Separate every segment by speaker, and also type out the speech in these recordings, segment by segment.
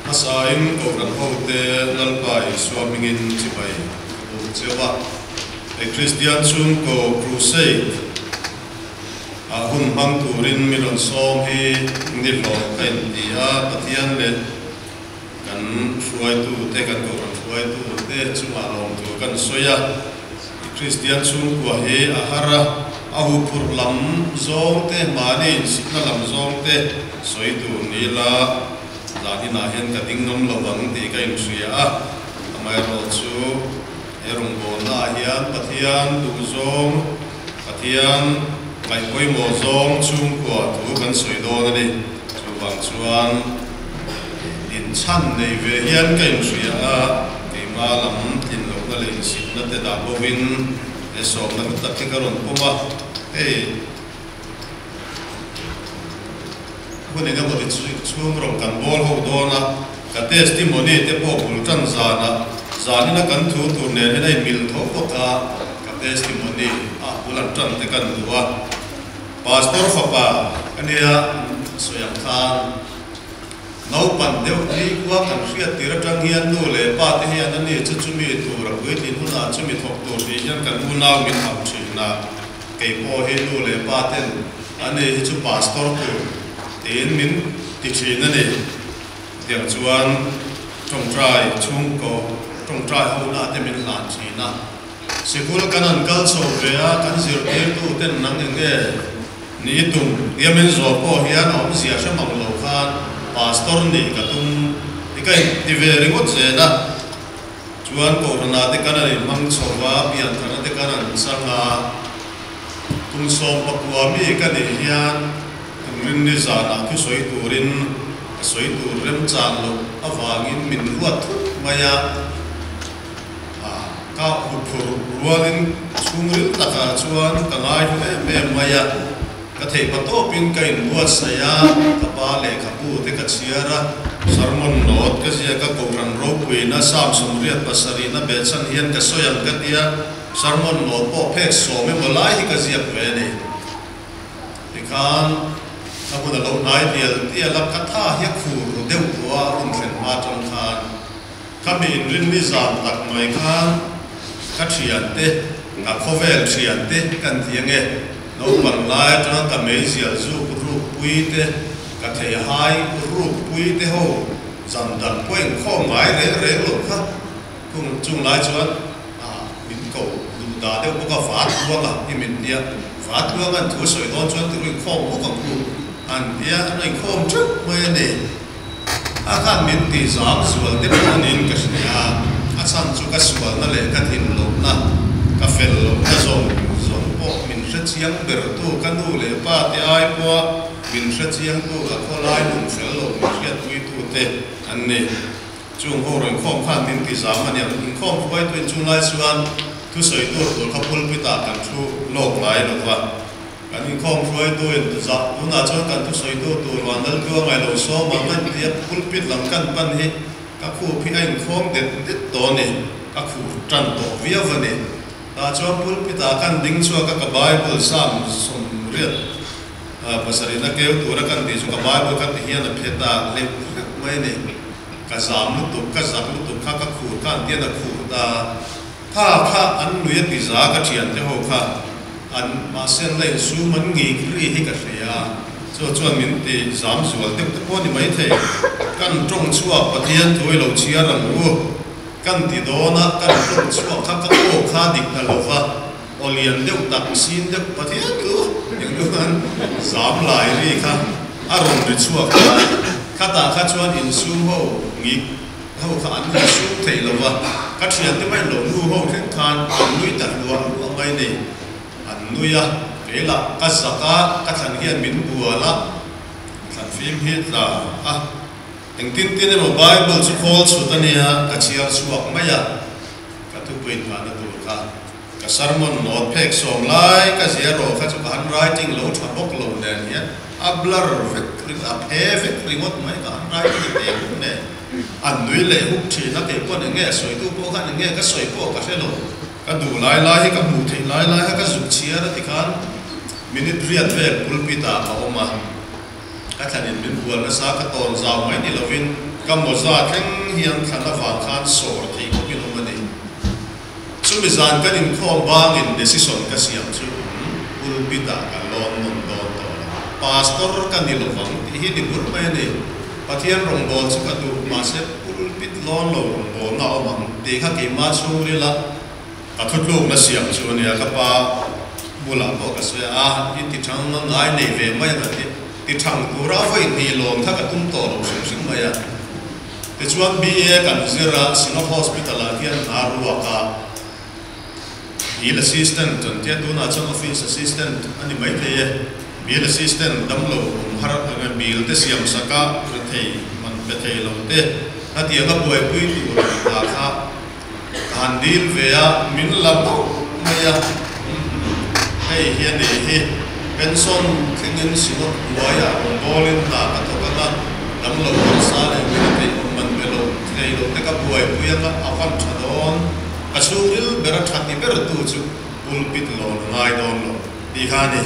Speaker 1: Hmasain Kohhran hote Lalpa Isua hmingin chibai ka buk cheu a. Hei Kristian chhungkaw Crusade ah hun hmang turin mi rawn sawm hi nihlawh ka inti a, Pathian leh kan hruaitute, kan Kohhran hruaitute chungah lawmthu kan sawi a. Kristian chhungkua hi a har a, a huphurh lam zawng te, mahni insitna lam zawng te sawi tur ni ila, zaninah hian ka ding ngam lo ang tih ka inhria a. Amaherawhchu, he rawngbawlnaah hian Pathian duhzawng, Pathian ngaihpawimawh zawng chhungkua thu kan sawi dawn a ni. Chuvang chuan inchhan nei ve hian ka inhria a, keimah lam tlin lohna leh insitna te dah bovin he sawmna hlu tak hi ka rawn pawm a, hei hun eng emaw ti chhung rawn kan bawl ho dawn a, ka testimony te pawh bul tan zanah zanina kan thu tur nen hian a inmil tho bawk a, ka testimony a bul an tan te kan duh a. Pastor fapa ka nia sawi ang khan naupan deuh ni khua kan hriat tir atang hian nu leh pa te hian a ni chu chumi tur a puitlin hunah chumi thawk tur tih hian kan unau min hauh thin a, kei pawh hi nu leh pa ten a ni hi chu pastor tur tiin min ti thin a ni. Tiang chuan tawngtai chhungkaw tawngtai ho na te min hlan thin a. Sikul kan han kal chho ve a, kan zirtirtu ten nang eng nge ni tum tia min zawh pawh hian a awmzia hre mang lo khan Pastor nih ka tum hi ka inti ve ringawt zel a. Chuan Kohhranah te kan han inhmang chho a, piantharna te kan han chang a, kum 19 mi ka nih hian kum rinni zanah thusawi turin ka sawi tur remchan loh avangin min ruat thut mai a. Ka huphurh rualin chhungril takah chuan ka ngai hlu em em mai a, ka theih pa tawpin ka inbuatsaih a, ka pa lehkhabu te ka chhiar a, sermon note ka ziak a, Kohhran ropuina Psalm 77 behchhan hian ka sawi ang ka tia, sermon note pawh phek sawm emaw lai hi ka ziak ve a ni. Tikhan ka hun a lo hnai tial tial a, ka tha hi a khur ru deuh tawh a, a hun thlen hma atang khan. Ka mi inrinni zan tak mai khan ka thiante, ka khawvel thiante kan ti ange, naupang lai atanga ka meizial zuk ruk pui te, ka theihai ruk pui te ho zan dang pawh inkhawm ngai reng reng lo kha kung chung lai chuan ah min ko duh dah deuh bawk a, vat luanga hi min tia, vat luanga an thu sawi dawn chuan tiru inkhawm bawk ang u an tia, an inkhawm teuh mai a ni. A khan min tih zam zual te pawh niin ka hria, a chhan chu ka sualna leh ka thin lohna, ka fel lohna zawng zawng pawh min hre chiang bertu ka nu leh pa te ai pawha min hre chiangtu ka khawlai nun fel loh min hriatpuitu te an ni. Chung ho rawn khawm khan min ti zam a niang, inkhawm hruaituin chunglai chuan thusawi tur tur kha pulpit ah kan thu lawk ngai lo va. Kan inkhawm hruaitu in zah tunah chuan kan thusawitu tur van lal tluang ai lo sawm ang a intia pulpit lam kan pan hi ka khup hi a inkhawm det det tawh a ni, ka khur tan tawh viau a ni. Tah chuan pulpit ah kan ding chhuak a ka Bible Psalm 77 na keu tura kan tih chu ka Bible ka ti hian a phe ta hleuh hleuh mai a ni. Ka zam lutuk, ka zak lutuk kha ka khur kha an tian a khur ta. Kha kha an nui a ti za ka thiante ho kha an mahse an la insum an ngik ri hi ka hria a, chu chuan min ti zam zual deuh te pawh a ni maithei. Kan tawng chhuak Pathian thu i lo chhiar ang u kan ti dawn a, kan tawng chhuak kha ka aw kha dik ta lo va, aw lian deuh tak sin deuh Pathian thu eng chuan zam lai ri kha a rawn ri chhuak a, khatah kha chuan insum ho ngik Ho kha an nui suk thei lo va, ka thiante mai lo nu ho thleng khan an nui ta hluah hluah mai ni. An nui a, kei lah ka zak a, ka thlan hian min bual a, thlan fim hi tla a. Engtin tin emaw Bible chu khawl chhut a nia, ka chhiar chhuak mai a, ka thupui nghahna tur kha ka sermon note phek sawm lai ka zia rawh kha chu ka handwriting lo tha bawk lo nen hian a blur vek ringawt, a phe vek ringawt mai ka handwriting a teh bawk nen. An nui leh huk thin a, kei pawn eng nge a sawitu pawh khan eng nge ka sawi pawh ka hre lo. Ka duh lai lai hi ka hmuh theih lai lai kha ka zuk chhiar a tikhan minute riat vel pulpit ah ka awm a, ka thlanin min bual nasa ka tawn zau mai ni lovin Ka mawza thleng hian thlan avang khan sawr thei khawpin awm a ni. Chumi zan kan inkhawm bangin decision ka siam chu pulpit-ah ka lawn nawn dawn tawh lo. Pastor ka ni lovang tih hi ni bur mai a ni. Pathian rawngbâwl chu ka duh, mahse pulpit lawn lo rawngbâwlna a awm ang tih kha keimah chhungrila ka thutlukna siam chu a nia. Ka pa bulah pawh ka sawi a, i ti thang a ngai nei ve mai ang a ti. Ti thang tura vawi hnih lawn kha ka tum tawh lo hrim hrim mai a. Tichuan BA kan zir a, Synod Hospital ah hian hna ruak a, Bill Assistant an tia, tunah chuan Office Assistant a ni maithei e. Bill Assistant damlo awm har anga bill te siam sak a, rethei man pe thei lo te hetiang a buaipui tur ang hna kha ka han dil ve a, min la mauh mai a, hei hi a nih hi, pension thlengin Synod hnuaiah rawn bawlin hna ka thawk ang a, damlo harsa leh min a theih awm man pe lo thei lo te ka buaipui ang a, a van tha dawn, ka chhungril ber a tha ti ber tu chu pulpit lawn a ngai dawn lo tih kha a ni,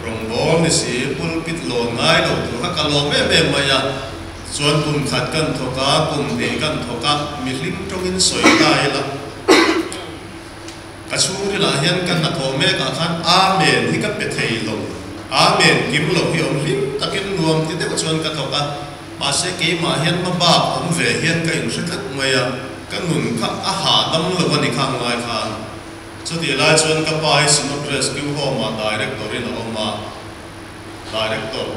Speaker 1: rawngbâwl ni si pulpit lawn ngai lo tur kha ka lawm em em mai a. Chuan kum khat kan thawk a, kum hnih kan thawk a, mi hlim tawngin sawi ta ila. Ka chhungrilah hian ka hnathawh mekah khan Amen hi ka pe thei lo. Amen kim loh hi awm hlim takin nuam ti deuh chuan ka thawk a, mahse keimah hian hmabak awm ve hian ka inhre tlat mai a, ka nun kha a hahdam lo a ni kha ngai khan. Chutih lai chuan ka pa hi Synod Rescue Home-ah Director-in a awm a. Director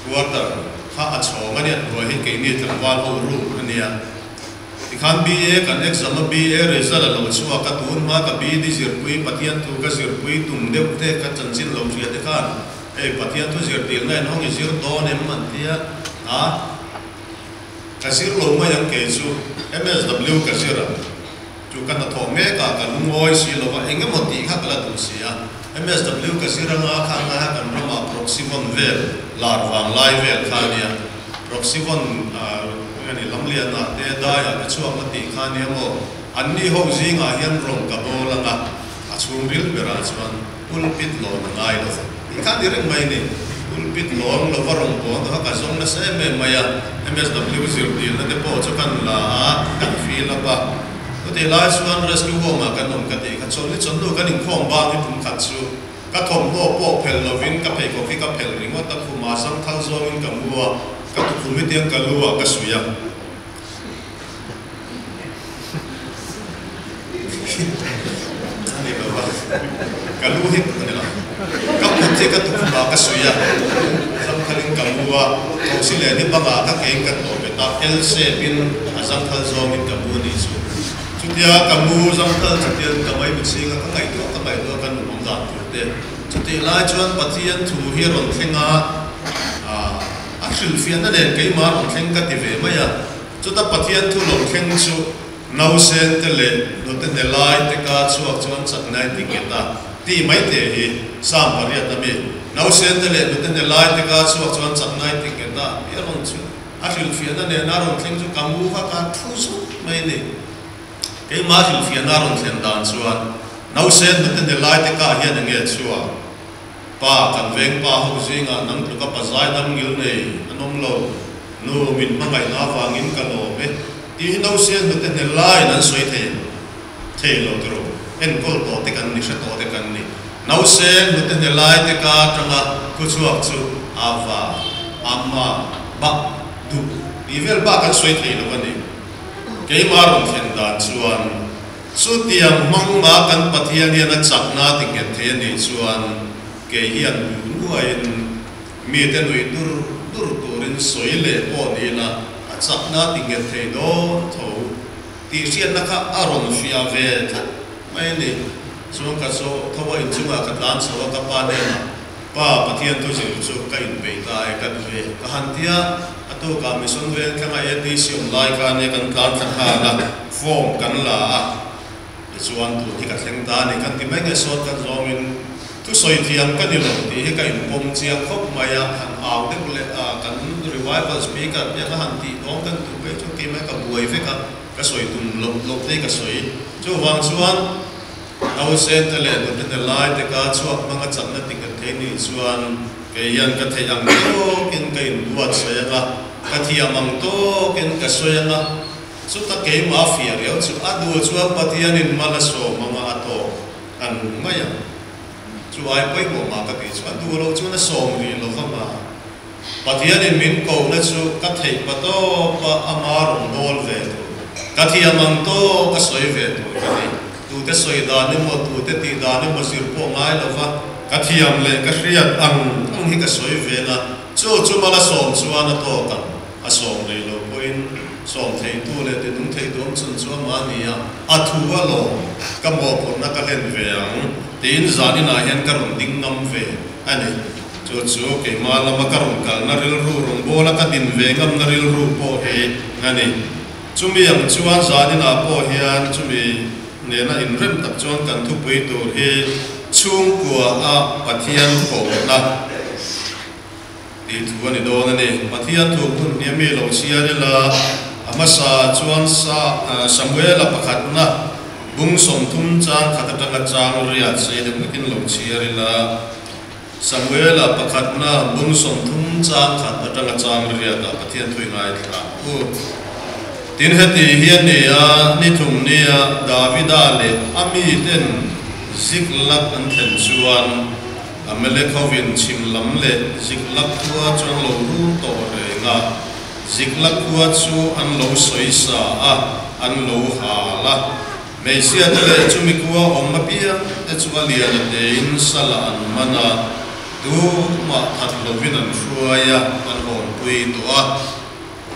Speaker 1: quarter kha a chhawng a nia, hnuai hi keini tlangval ho room a nia. Tikhan BA kan exam a, BA result a lo chhuak a, tun hma ka BD zirpui, Pathian thu ka zirpui tum deuh te ka chanchin lo hria te khan hei Pathian thu zirtirna in hawng i zir dawn em an tia a, ka zir lo mai ang kei chu MSW ka zir ang. Chu ka hnathawh mek a, ka lungawi si lo va, eng emaw tih kha ka la duh si a. MSW ka zir anga kha ngaia kan ramah proxy vawn vel lar vang lai vel kha a nia. Proxy vawn eng a ni lamlianah te daiah te chhuakna tih kha a nia maw? Anni ho zingah hian rawng ka bawl anga a chhungril berah chuan pulpit lawn a ngai lo va tih kha a ni reng mai a ni. Pulpit lawn lova rawng bawl kha ka zawng nasa em em mai a, MSW zirtirna te pawh chu kan la a, kan fill up a. Chutih lai chuan Rescue Home ah kan awm ka tih kha chawlh ni chawlhnu kan inkhawm bang hi tum khat chu ka thawmhnaw pawh phelh lovin ka pheikhawk hi ka phelh ringawt a, khumah zangthal zawngin ka mu a, ka tukhum hi tiang ka lu ah ka suih a. A ni lo va, ka lu hi a ni lo. Ka kut hi ka tukhumah ka suih a, zangthalin ka mu a, thosi leh ni bangah ka kein ka hnawh bet a, L shape in a zangthal zawngin ka mu a nih chu. Chutia ka mu zangthal chutian ka mai mitchhing a, ka ngaihtuah ka ngaihtuah ka nun awm dan tur te. Chutih lai chuan Pathian thu hi a rawn thleng a, a hrilhfiahna nen keimah a rawn thleng ka ti ve mai a. Chuta Pathian thu lo thleng chu nausen te leh hnute hne lai te ka chhuak chuan chakna in ti nghet a tih mai te hi Psalm pariat a mi. Nausen te leh hnute hne lai te ka chhuak chuan chakna in ti nghet a tih a rawn chu a hrilhfiahna nena a rawn thleng chu ka mu kha ka thu zut mai a ni. Keimah hrilhfiahna a rawn thlen dan chuan nausen hnute hne lai te ka hian enge chhuak? Pa, kan veng pa ho zingah nang tluka pa zaidam ngil nei an awm lo. Nu, min hmangaihna avangin ka lawm e. Tih hi Nausian hnute hnel laiin an sawi thei em? Thei lo tiraw? Enkawl tawh te kan ni, hre tawh te kan ni. Nausian hnute hnel lai te ka atanga thuchhuak chu Ava, Amma, Ba, Duh tih vel bak an sawi thei lo a ni. Keimah rawn thlen dan chuan. Chutiang hmang mah kan Pathian hian a chakna ti nghet thei a nih chuan kei hian duh nuaiin mite nuih dur dur turin sawi leh pawh ni ila a chakna ti nghet thei dawn tho tih hriatna kha a rawn fiah ve tlat mai a ni. Chuan ka zawh tho a inchungah ka tlan chho a ka pa hnenah, Pa, Pathian thu zir chu ka inpeih ta e ka duh e ka han ti a, a tukah Mission Veng thlanga ATC awm lai khan e kan tlan thla nghal a, form kan la a, tichuan tun hi ka thleng ta a ni kan ti mai nge sawn kan zawngin thusawi thiam ka ni lo tih hi ka inpawm chiang khawp mai a, han au deuh leh a, kan revival speaker te anga han tih dawng kan duh mai chu keimah ka buai vek a, ka sawi tum loh loh te hi ka sawi. Chuvang chuan. Nausen te leh nute hne lai te ka chhuak hmang a chakna ti nghet thei nih chuan kei hian ka theih ang tawkin ka inbuatsaih ang a. Ka thiam ang tawkin ka sawi anga, chuta keimah fiah riau chu a duh chuan Pathianin mal a sawm anga a tawk an mai ang. Chu ai pawimawh mah ka tih chu a duh loh chuan a sawm rih lo vang a. Pathianin min kohna chu ka theih pa tawpa ama rawn dawl ve tur, ka thiam ang tawk a sawi ve tur ka ni. Tute sawi dan emaw, tute tih dan emaw zir pawh ngai lo va, ka thiam leh ka hriat ang ang hi ka sawi ve na. Chu chu mal a sawm chuan a tawk ang. A sawm rih loh pawhin sawm theitu leh tinung theitu awm chhun chu amah a ni a, a thu a lawm, ka mawhphurhna ka hlen ve ang tiin zaninah hian ka rawn ding ngam ve a ni. Chu chu keimah lama ka rawn kalna rilru rawngbawla ka din ve ngamna rilru pawh hi a ni. Chumi ang chuan zaninah pawh hian chumi nena inrem tak chuan kan thupui tur hi chhungkua a Pathian kohna tih thu a ni dawn a ni. Pathian thu hmun hniam mi lo chhiar ila, a hmasa chuan Samuela pakhatna bung 30 chang khat atanga chang riat sei deuh takin lo chhiar ila. Samuela pakhatna bung 30 chang khat atanga chang riatah Pathian thu i ngaithla ang u. Tin, heti hi a ni a, ni thum nia Davida leh a miten Ziklag an thlen chuan Amalek hovin chhim lam leh Ziklag khua chu an lo run tawh reng a. Ziklag khua chu an lo sawisa a, an lo hal a. Hmeichhia te leh chumi khua awm apiang te chu a lian a tein sala an man a, tumah that lovin an hruai a, an hawnpui tawh a.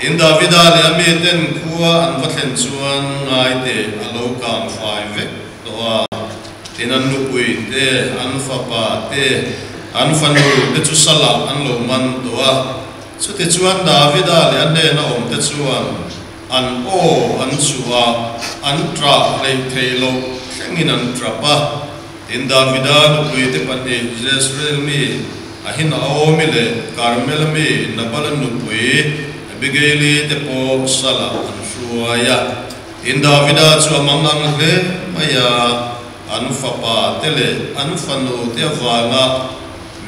Speaker 1: Tin, Davida leh a miten khua an va thlen chuan ngaite a lo kang fai vek tawh a. Tin, an nupui te, an fapa te, an fanu te chu salah an lo man tawh a. Chutichuan Davida leh a hnena awm te chuan An aw an chhuah a, an ṭah hleih theih loh thlengin an ṭap a. Tin, Davida nupuite pahnih, Jezreel mi Ahinaomi leh Karmela mi Nabala nupui Abigaili te pawh salah an hruai a. Tin, Davida chu a mang ang hle mai a, an fapa te leh an fanu te avanga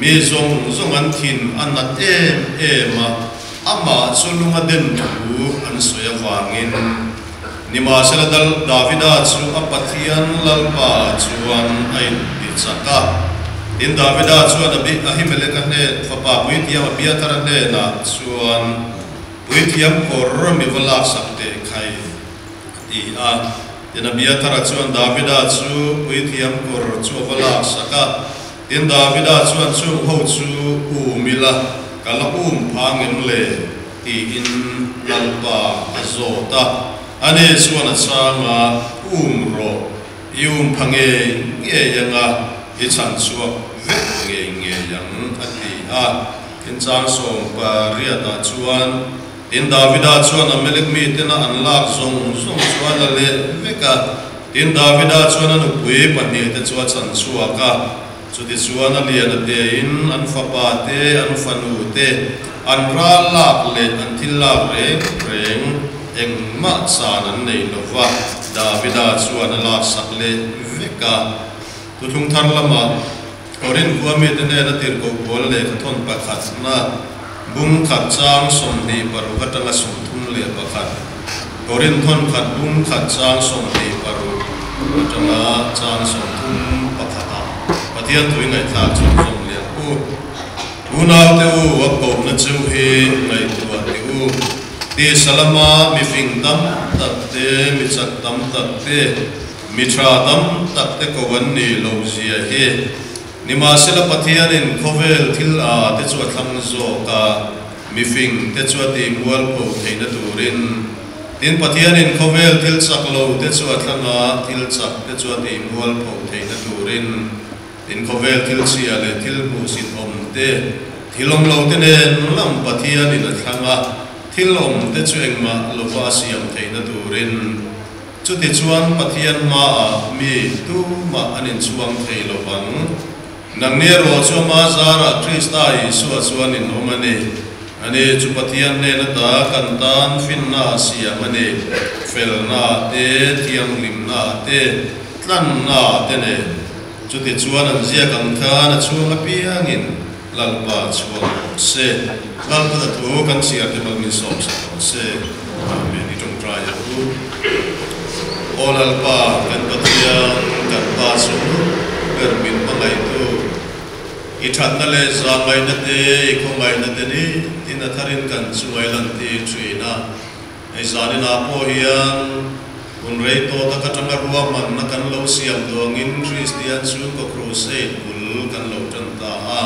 Speaker 1: Mi zawng zawng an thin a nat em em a, amah chu lunga den thu an sawi avangin. Nimahsela dal Davida chu a Pathian Lalpa chuan a inti chak a. Tin, Davida chuan Ahimeleka hnen, fapa puithiam Abiathara hnenah chuan, Puithiam kawr mi va laksak teh khai, a ti a. Tin, Abiathara chuan Davida chu puithiam kawr chu a va laksak a. Tin, Davida chuan chung ho chu um ila, ka la um phang em le? tiin Lalpa a zawt a. Ani chuan a chhang a, Um rawh, i um pha ngei ngei anga i chhan chhuak vek ngei ngei ang, a ti a. Tin, chang 18ah chuan, Tin, Davida chuan Amalek mitena an lak zawng zawng chu a la leh vek a. Tin, Davida chuan a nupui pahnihte chu a chhan chhuak a. Chutichuan a lian a tein an fapa te, an fanu te, an ral lak leh an thil lak reng reng engmah chan an nei lo va, Davida chuan a laksak leh vek a. Thuthlung thar lamah Korinth khua mite hnena tirhkoh pawl lehkhathawn pakhatna bung khat chang 26 atanga 31, Korinth thawn khat bung khat chang 26 atanga chang 31 ah Pathian tui ngaihthlak chuan zawm leh ang u. Unaute u, a kohna chu hi ngaihtuah teh u. Tisa lama mifing tam tak te, mi chak tam tak te, Mi tha tam tak te ko an nih loh zia hi. Nimahsela Pathianin khawvel thil a te chu a thlang zawk a, mifing te chu a tih mualpho theihna turin. Tin, Pathianin khawvel thil chak lo te chu a thlang a, thil chak te chu a tih mualpho theihna turin. Tin, khawvel thil chhia leh thil hmuhsit awm te, thil awm lo te nen lam Pathianin a thlang a, thil awm te chu engmah lova a siam theihna turin. Chutichuan Pathian hmaah mi tumah an inchhuang thei lo vang. Nangni erawh chu ama zarah Krista Isua chuan in awm a ni. Ani chu Pathian hnen ata kan tan finna a siam a ni, felna te, thianghlimna te, tlanna te nen. Chutichuan an ziak ang khan a chhung apiangin. Lalpa chhuak rawh se. Lalpa ta thu kan chhiar te mal min sawm sak rawh se. Amen. I tawngtai ang u. Aw Lalpa, kan Pathian, kan Pa chungnung ber min hmangaihtu, i thatna leh zahngaihna te, i khawngaihna te nitin a tharin kan chungai lantir thin a. Hei zaninah pawh hian hun rei tawh tak atanga ruahmanna kan lo siam duangin Kristian chhungkaw crusade bul kan lo tan ta a.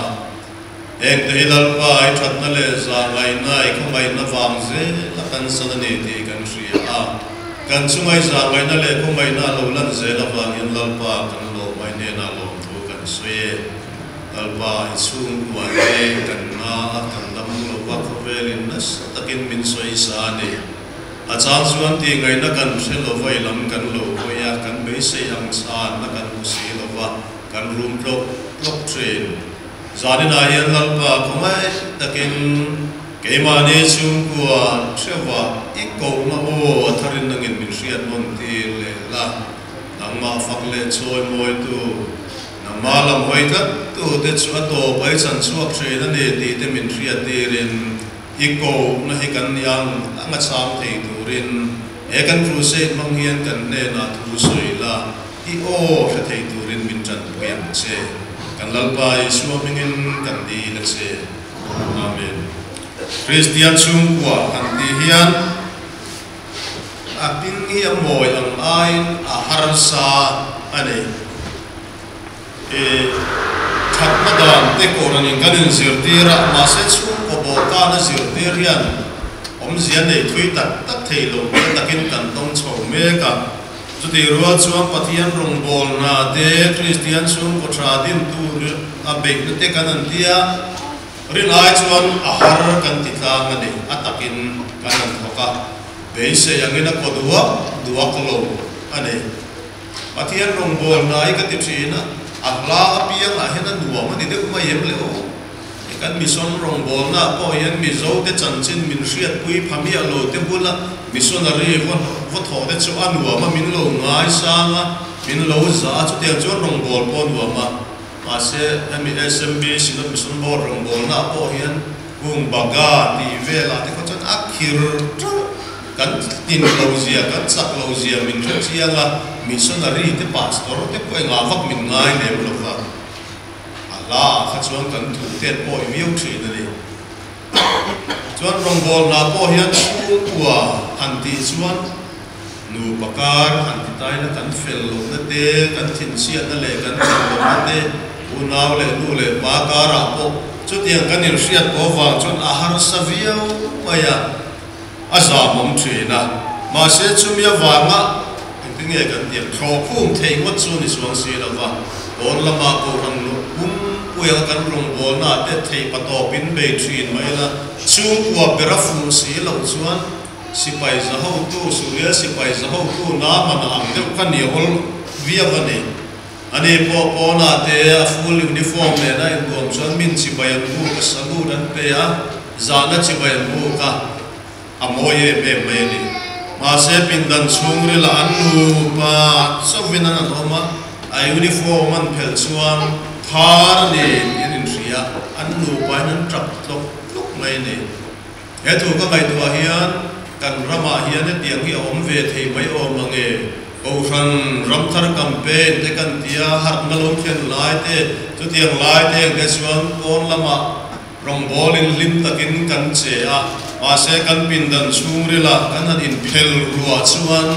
Speaker 1: Hengte hi Lalpa i thatna leh zahngaihna i khawngaihna vang zel a kan san a ni tih kan hria a. Kan chunga i zahngaihna leh khawngaihna a lo lan zel avangin Lalpa kan lawmai hnenah lawmthu kan sawi e. Lalpa i chhungkua te kan na a, kan dam lo va, khawvelin nasa takin min sawi sa a ni. A chang chuan tihngaihna kan hre lo va, i lam kan lo hawi a, kan beisei ang chhanna kan hmu si lo va, kan rum tlawk tlawk thin. Zaninah hian Lalpa khawngaih takin keimahni chhungkua hreuha i kohna aw a tharin nangin min hriat nawn tir leh la, nangmah fak leh chawi mawitu, Nangmah lam hawi tlat tu te chu a tawp a i chan chhuak thin a ni tih te min hriat tirin i kohna hi kan ni ang ang a chang thei turin he kan crusade hmang hian kan hnenah thu sawi la, i aw hre thei turin min tanpui ang che. Kan Lalpa Isua hmingin kan dil a che. Amen. Kristian chhungkua han tih hian A hming hi a mawi ang aiin a harsa a ni. I thatna dan te kohhranin kan inzirtir a, mahse chhungkaw bawhkana zirtir hian awmzia nei thui tak tak thei lo te takin kan tawng chho mek a. Chutih rual chuan Pathian rawngbâwl hna te, Kristian chhungkaw tha din tur a beihna te kan an ti a. Rin ai chuan a har kan ti tlang a ni, a takin kan han thawk a, beisei angin a kaw duak duak lo a ni. Pathian rawngbâwl hna hi ka ti thin a, a hla apiangah hian a nuam a ni deuh mai em le aw. Kan mission rawngbâwlnaah pawh hian Mizote chanchin min hriatpui pha miah lo te bula missionary vaw thawh te chu a nuam a, min lo ngaisang a, min lo za a, chutiang chuan rawngbâwl pawh a nuam a. Mahse, hemi SMB, Synod Mission Board rawngbawlnaah pawh hian kung baga tih velah te khaw chuan a khir ṭalh. Kan tin lo zia, kan chak lo zia min hre chiang a, missionary te, pastor te pawh engah vak min ngai lem lo va. A hlaah kha chuan kan thu tet pawh i viau ṭhin a ni. Chuan rawngbawlnaah pawh hian chhungkua han tih chuan, Nupa kar han ti taina kan fel lohna te, kan thinchhiatna leh kan chak lohna te, unau leh nu leh pa karah pawh chutiang kan inhriat pawh vang chuan a harsa viau mai a, a zamawm thin a. Mahse chumi avanga engtin nge kan tih ang, thlawhkhum theih ngawt chu ni chuang si lo va, pawn lama kohhran pum puia kan rawngbawlnaah te theih patawpin bei thin mai la, chhungkua ber a fuh si loh chuan, Sipai za hotu, Suria sipai za hotu Naaman a ang deuh kha ni awl viau a ni. Ani pawh pawnah te a full uniform nena inbuam chuan min chibai an buk a, salute an pe a, zahna chibai an buk a, a mawi em em mai a ni. Mahse pindan chhungrila an nupa chauhin an an awm a, a uniform an phelh chuan thar a ni tih an inhria, an nupain an tap tlawk tlawk mai a ni. He thu ka ngaihtuah hian kan ramah hian hetiang hi a awm ve thei mai awm ang e. Kohhran ramthar campaign te kan tia harhna lo thlen lai te, chutiang lai te engte chuan pawn lamah rawngbawlin hlim takin kan che a, mahse kan pindan chhungrilah kan han inphel ruah chuan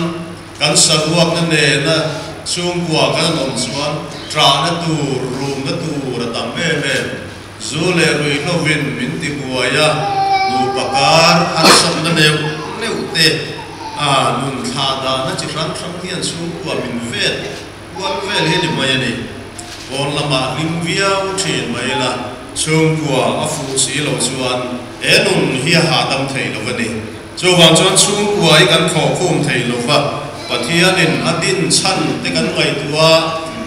Speaker 1: kan saruakna nena chhungkua kan han awm chuan ṭahna tur, rumna tur a tam em em. Zu leh ruihhlovin min ti buai a, nupa kar harsatna neuh neuh te a nun thlah dahna chi hrang hrang hian chhungkua min vet kual vel hi ni mai a ni. Pawn lamah hlim viau thin mai la, chhungkua a fuh si lo chuan he nun hi a hahdam thei lo a ni. Chuvang chuan chhungkua hi kan thlawhkhum thei lo va, Pathianin a din chhan te kan ngaihtuah a,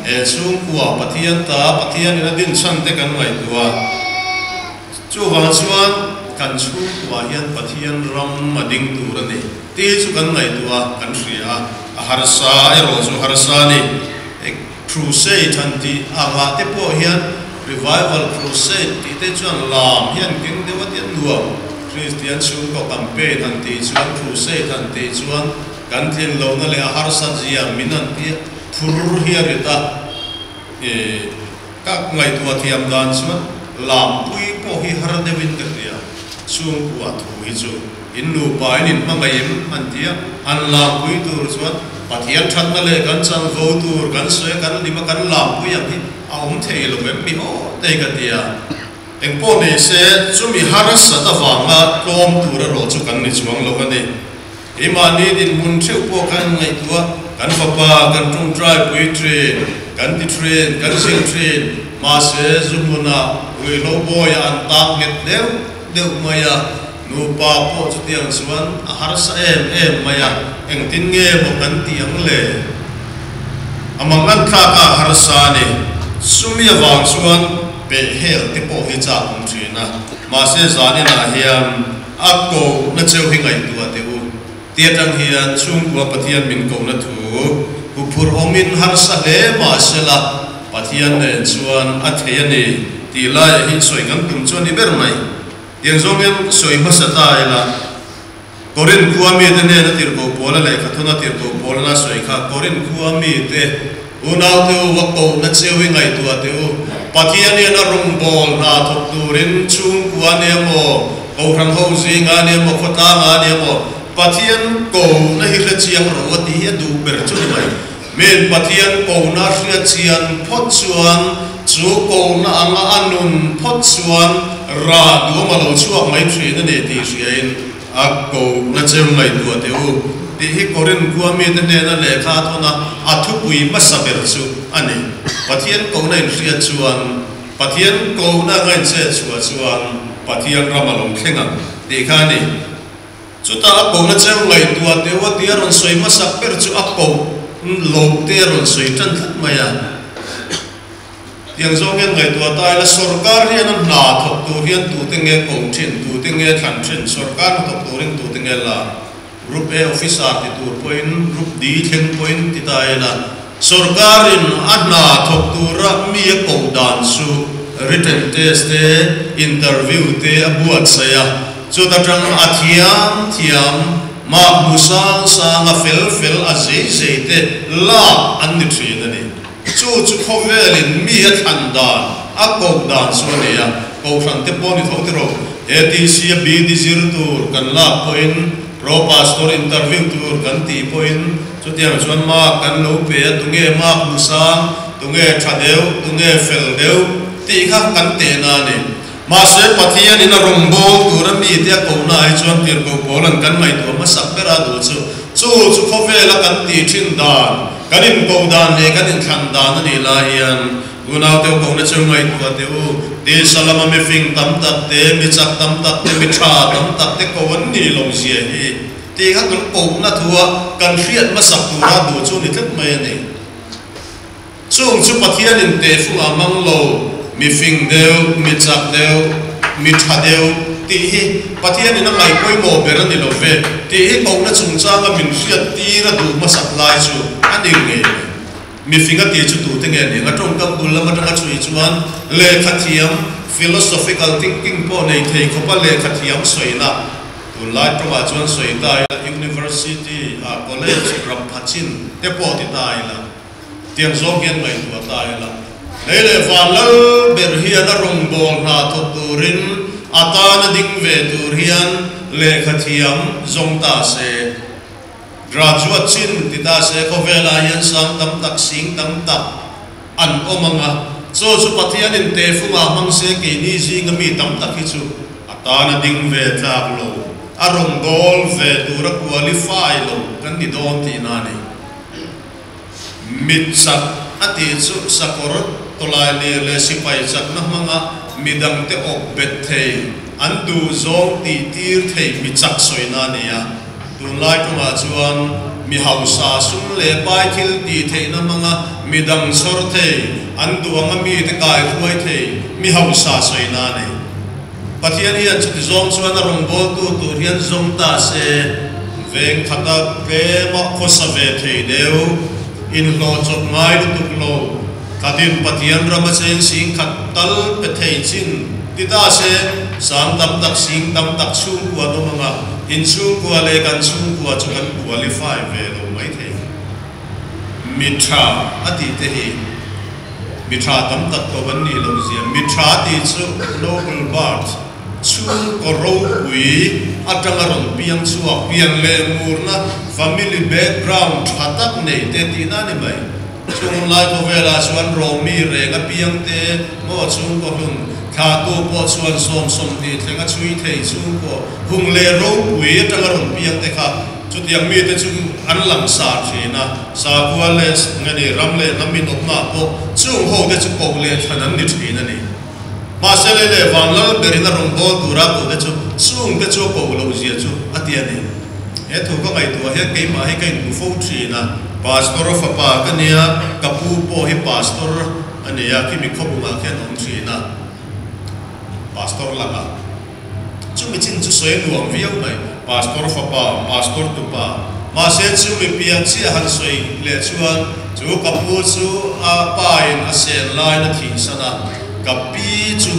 Speaker 1: he chhungkua Pathian ta Pathianin a din chhan te kan ngaihtuah a. Chuvang chuan kan chhungkua hian Pathian ram a ding tur a ni tih chu kan ngaihtuah a, kan hria a, a harsa erawh chu harsa a ni. Crusade han tih angah te pawh hian. Revival Crusade tih te chuan lam hi an keng deuh a ti a nuam. Kristian chhungkaw campaign han tih chuan, crusade han tih chuan kan tlin lohna leh a harsat zia min han ti a, phur hi a rit a. Ih, ka ngaihtuah thiam dan chuan lampui pawh hi har deuhin ka hria. Chhungkua thu hi chu in nupa in inhmangaih em an ti a, han lampui tur chuan Pathian thatna leh kan chanvo tur kan sawi a, kan lim a, kan lampui ang hi a awm thei lo em mi aw te ka ti a. Engpawh nei se chumi harsat avanga tlawm tur erawh chu kan ni chuang lo a ni. Keimahni dinhmun theuh pawh khan ngaihtuah kan fapa kan tawngtai pui thin, kan ti thin, kan zir thin, mahse zu hmunah ruihhlo bawiah an tak nghet deuh deuh mai a, nupa pawh chutiang chuan a harsa em em mai a, engtin nge maw kan tih ang le? A mangan thlak a harsa a ni. Chumi avang chuan pehhel te pawh hi chak awm thin a, mahse zaninah hian A kohna cheu hi ngaihtuah teh u. Ti atang hian chhungkua Pathian min kohna thu huphurh awmin harsa hle mah sela Pathian nen chuan a thei a ni tih laiah hi sawi kan tum chu a ni ber mai. Tiang zawng hian sawi hmasa ta ila, Korin khua mite hnena tirhkoh Paula lehkhathuna tirhkoh Paulana sawi kha Korin khua mite Unaute u, va kohna cheu hi ngaihtuah teh u. Pathian hian a rawngbâwl hna thawk tûrin chhûngkua nia maw, kohhran ho zînga nia maw, khawtlânga nia maw, Pathian kohna hi hre chiang rawh u a tih hi a duh ber chu ni mai. Min Pathian kohna a hriat chian phawt chuan, chu kohna anga a nun phawt chuan rah duam a lo chhuak mai ṭhîn a ni tih hriain, A kohna cheu ngaihtuah teh u tih hi Korin khua mite hnena lehkha a thawn a, a thupui hmasa ber chu a ni. Pathian kohna inhriat chuan, Pathian kohna anga inchhet chhuah chuan Pathian ram a lo thleng ang tih kha a ni. Chutah a kohna cheu ngaihtuah teh u a tih a rawn sawi hmasak ber chu a koh loh te a rawn sawi tan tlat mai a. Tiang zawng hian ngaihtuah ta ila, sorkar hian a hna thawk tur hian tute nge ko thin, tute nge thlan thin, sorkar hna thawk turin tute nge la, Group A officer ti tur pawhin, Group D thleng pawhin ti ta ila, sorkarin a hna thawk tura mi a koh dan chu written test te, interview te a buatsaih a, chuta tang a thiam thiam, mark hmu sang sang a fel fel a zei zei te lak an ni thin a ni. Chu chu khawvelin mi a thlan dan, a koh dan chu a nei a, Kohhran te pawh ni tho tiraw, ATC a BD zir tur kan lak pawhin, Pro Pastor interview tur kan tih pawhin chutiang chuan mark kan lo pe a, tunge mark hmu sang, tunge tha deuh, tunge fel deuh tih kha kan tehna a ni. Mahse Pathianin a rawngbâwl tura mite a kohna ah hi chuan tirhkoh Paula'n kan ngaihtuah hmasak ber a duh chu, chu chu khawvela kan tih thin dan, kan inkoh dan leh kan inthlan dan a nih lai hian unaute u kohna chu ngaihtuah teh u, tisa lama mi fing tam tak te, mi chak tam tak te, mi tha tam tak te ko an nih lo zia hi tih kha kan kohna thua kan hriat hmasak tura duh chu ni tlat mai a ni. Chung chu Pathianin tehfungah hmang lo, mi fing deuh, mi chak deuh, mi tha deuh tih hi Pathianin a ngaih pawimawh ber a ni lo ve tih hi kohna chungchanga min hriat tir a duh hmasak lai chu a ni ngei mai. Mi fing a tih chu tute nge ni ang? A tawngkam bul lam atanga chhui chuan lehkha thiam, philosophical thinking pawh nei thei khawpa lehkha thiam sawina, tunlai tawngah chuan sawi ta ila university ah college ram pha chin te pawh ti ta ila, Tiang zawng hian ngaihtuah ta ila, lei leh van lal ber hian a rawngbâwl hna thawk turin a tana ding ve tur hian lehkha thiam zawng ta se. Graduate chin ti ta se khawvelah hian sang tam tak, sing tam tak an awm ang a, chu chu Pathianin tehfungah hmang se keini zinga mi tam tak hi chu a tana ding ve tlak lo, a rawngbâwl ve tura qualify lo kan ni dawn tihna a ni. Mit chak a tih chu sakawr tawlai lir leh sipai chakna hmanga midangte awp bet thei, an duh zawng tih tir thei mi chak sawina a ni a. Tunlai tawngah chuan mi hausa sum leh pai thil tih theihna hmanga midang chhawr thei, an duh anga mite kai hruai thei mi hausa sawina a ni. Pathian hian chuti zawng chuan a rawngbawltu tur hian zawng ta se, veng khata tlema khawsa ve thei deuh, inhlawh chawp ngai lutuk lo, Thlatin Pathian rama cheng singkhat tal pe thei chin ti ta se, sang tam tak sing tam tak chhungkua an awm ang a, in chhungkua leh kan chhungkua chu kan qualify ve lo mai thei. Mi tha a tih te hi mi tha tam tak ko an nih loh zia. Mi tha tih chu noble birth, chhungkaw ropui atanga rawn piang chhuak, pian leh murna, family background tha tak nei te tihna a ni mai. Chung lai khawvelah chuan Romi reng apiang te maw chhungkaw hlun thlahtu pawh chuan 20 thleng a chhui thei chhungkaw hung leh ropui atanga rawn piang te kha chutiang mite chu an langsar thin a, sakhua leh nge ni ram leh hnam inawpnaah pawh chung ho te chu koh leh thlan an ni thin a ni. Mahse lei leh vang lal berin a rawn bawl tura koh te chu chung te chu a koh loh zia chu a ti a ni. He thu ka ngaihtuah hian keimah hi ka inhmu fo thin a. Pastor fapa ka nia, ka pu pawh hi pastor a nia, khimi khawbungah khian awm thin a, pastor lakah. Chumi chin chu sawi nuam viau mai, pastor fapa, pastor tupa. Mahse chumi pian chiah han sawi leh chuan chu ka pu chu a pain a sen laiin a thihsan a, ka pi chu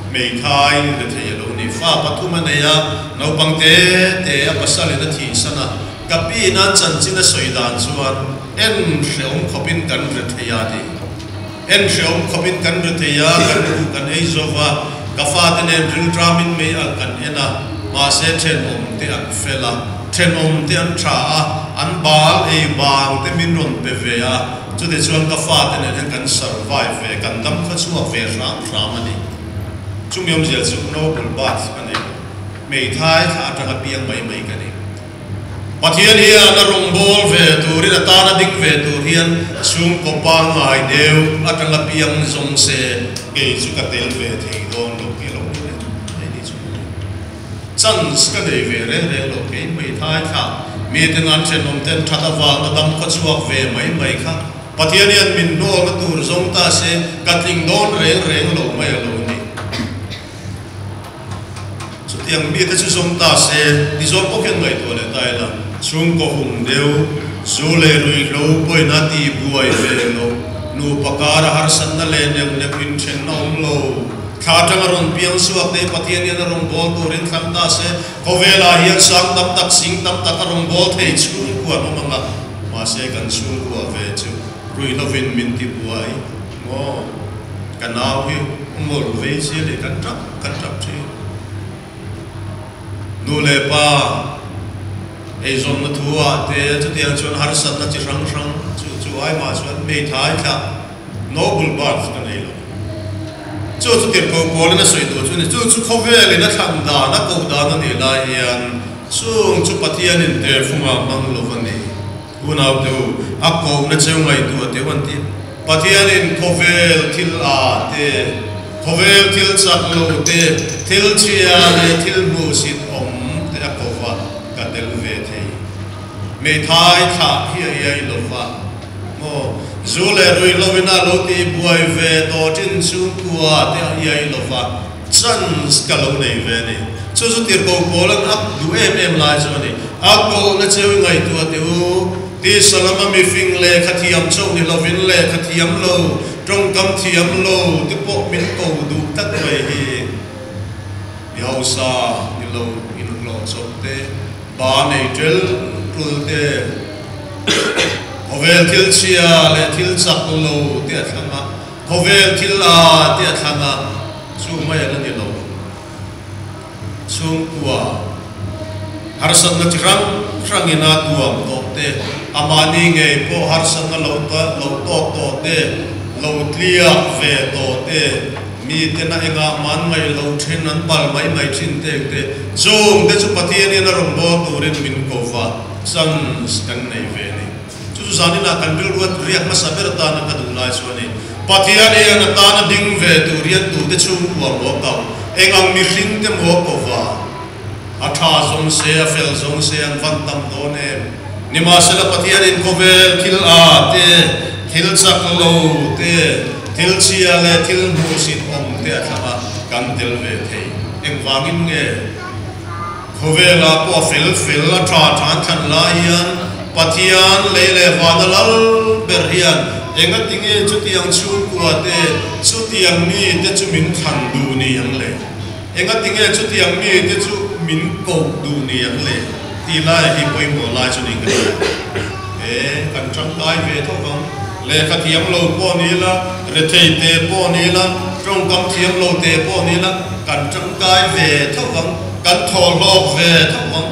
Speaker 1: hmeithai rethei a lo ni. Fa pathum a nei a, naupang te te a pasalin a thihsan a, ka pi nan chanchin a sawi dan chuan en hreawm khawpin kan rethei a ti. En hreawm khawpin kan ri thei a, kan buh kan ei zo va, ka fate nen rilṭamin mei alh kan en a, mahse ṭhenawm te an fel a, ṭhenawm te an ṭha a, an bal ei bang te min rawn pe ve a, chutichuan ka fate nen hian kan survive ve, kan dam kha chhuak ve hram hram a ni. Chumi awmzia chu noble birth ka nei lo, hmeithai thla aṭanga piang mai mai ka ni. Pathian hian a rawngbâwl ve tûrin a tâna ding ve tûr hian chhûngkaw pangngai deuh aṭanga piang zawng se kei chu ka tel ve thei dâwn lo tih a lo ni leh mai ni chu. Chance ka nei ve reng reng lo kei hmeithai thlah miten an ṭhenawm ten ṭhat avânga dam khaw chhuak ve mai mai kha Pathian hian min hnawlna tûr zawng ta se ka tling dâwn reng reng lo mai a lo ni. Chutiang mite chu zawng ta se, ti zawng pawh khian ngaihtuah leh ta ila, chhungkaw hum deuh, zu leh ruihhlo pawina ti buai ve lo, nupa kara harsatna leh neuh neuh inthenna awm lo, thla atanga rawn piang chhuak te Pathian hian a rawn bawl turin thlang ta se, khawvelah hian sang tam tak, sing tam tak a rawn bawl thei chhungkua an awm ang a, mahse kan chhungkua ve chu ruihhlovin min ti buai maw? Ka nau hi mawlh vei chiah leh kan tap kan tap thin. Nu leh pa eizawnna thu ah te chutiang chuan harsatna chi hrang hrang chu chu ai mah chuan hmeithai thlah noble birth ka nei lo. Chu chu tirhkoh pawlin a sawi duh chu a ni. Chu chu khawvelin a thlan dan a koh dan a nih lai hian chung chu Pathianin tehfungah hmang lo a ni. Unaute u, a kohna cheu ngaihtuah teuh an ti. Pathianin khawvel thil a te, khawvel thil chak lo te, thil chhia leh thil hmuhsit awm te a ko va, ka tel ve thei. Hmeithai thlah hi a iai lo va, maw? Zu leh ruihloin a lo tih buai ve tawh thin chhungkua te a iai lo va, Chance ka lo nei ve a ni. Chu chu tirhkoh pawl an up duh em em lai chu a ni. A kohna cheu i ngaihtuah teh u. Tisa lama mifing lehkha thiam chauh ni lovin lehkha thiam lo, tawngkam thiam lo te pawh min ko duh tlat mai hi. Mi hausa ni lo inhlawh chawp te, ba nei tel tul te, khawvel thil chhia leh thil chak lo te a thlang a. Khawvel thil a ti a thlan a, chu mai a la ni lo. Chhungkua harsatna chi hrang hrangin a tuam tawh te, a mahni ngei pawh harsatna lo lo tawk tawh te, lo tliak ve tawh te, miten a engah man ngaih lo thin an pal mai mai thin te te, chung te chu Pathianin a rawn bawl turin min ko va, chance kan nei ve a ni. Chu chu zaninah kan rilruat riak hmasa ber atana ka duh lai chu a ni. Pathian hian a tana ding ve tur hian tute chhungkua maw kau, eng ang mihring te maw ko va, a tha zawng se, a fel zawng se an van tam dawn em? Nimahsela Pathianin khawvel thil a te, thil chak lo te, thil chhia leh thil hmuhsit awm te a thlang a, kan tel ve thei. Engvangin nge? Khawvelah pawh a fel fel a tha than thlan lai hian Pathian lei leh vana lal ber hian Engatinge chutiang chhungkua te, chutiang mi te chu min thlan duh ni ang le? Engatinge chutiang mi te chu min koh duh ni ang le? Tih lai hi pawimawh lai chu niin ka hria. E, kan tangkai ve tho vang. Lehkha thiam lo pawh ni ila, rethei te pawh ni ila, tawngkam thiam lo te pawh ni ila, kan tangkai ve tho vang, kan thawhlawk ve tho vang.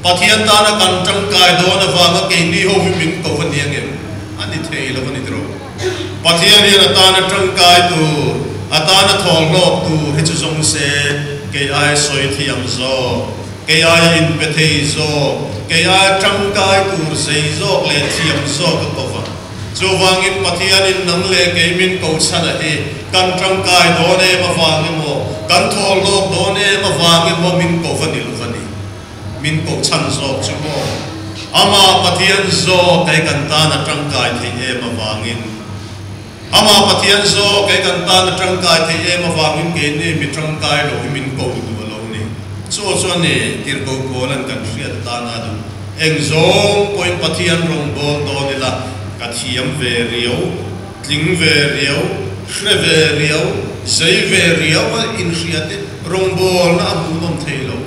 Speaker 1: Pathian tana kan tangkai dawn avanga keini ho hi min ko a ni angem? A ni thei lo a ni tiraw? Pathian hian a tana tangkai tur, a tana thawhlawk tur hi chu zawng se kei aia sawi thiam zawk, kei aia inpe thei zawk, kei aia tangkai tur zei zawk leh thiam zawk a ko va. Chuvangin Pathianin nang leh kei min ko chhan a hi kan tangkai dawn em avang emaw, kan thawhlawk dawn em avang emaw min ko va ni lo va ni. Min ko chhan zawk chu maw? Amah Pathian zawk kei kan tan a tangkai theih em avangin, Amah Pathian zawk kei kan tan a tangkai theih em avangin keini mi tangkai lo hi min ko duh a lo ni. Chu chuan ni tirhkoh pawl an kan hriat tan a duh. Eng zawng pawhin Pathian rawngbâwl dawn ila ka thiam ve riau, tling ve riau, hre ve riau, zei ve riau a inhriat i rawngbâwlna a hmuhnawm thei lo.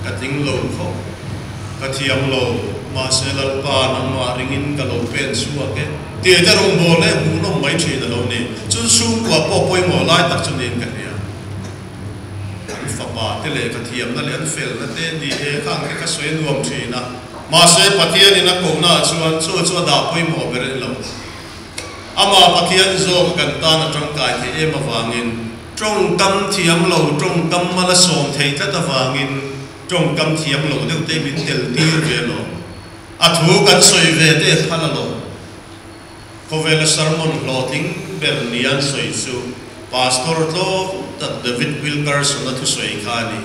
Speaker 1: Ka tling lo khawp, ka thiam lo, mahse Lalpa nangmah ringin ka lo pen chhuak e tih te rawngbâwlna hi hmuhnawm mai ṭhin a lo ni. Chun chhungkua pawh pawimawh lai tak chu niin ka hria. An fapa te lehkha thiamna leh an felna te ni e khang te kha sawi a nuam thin a, mahse Pathianin a kohna ah chuan chu chu a dah pawimawh ber en lo. Amah Pathian zawk a kan tan a tangkai theih em avangin tawngkam thiam lo tawngkam mal a sawm thei tlat avangin tawngkam thiam lo deuh te min tel tir ve lo. A thu kan sawi ve te phal a lo. Khawvela sermon hlawhtling ber ni an sawi chu Pastor tlawm tak David Wilkerson-a thusawi kha a ni.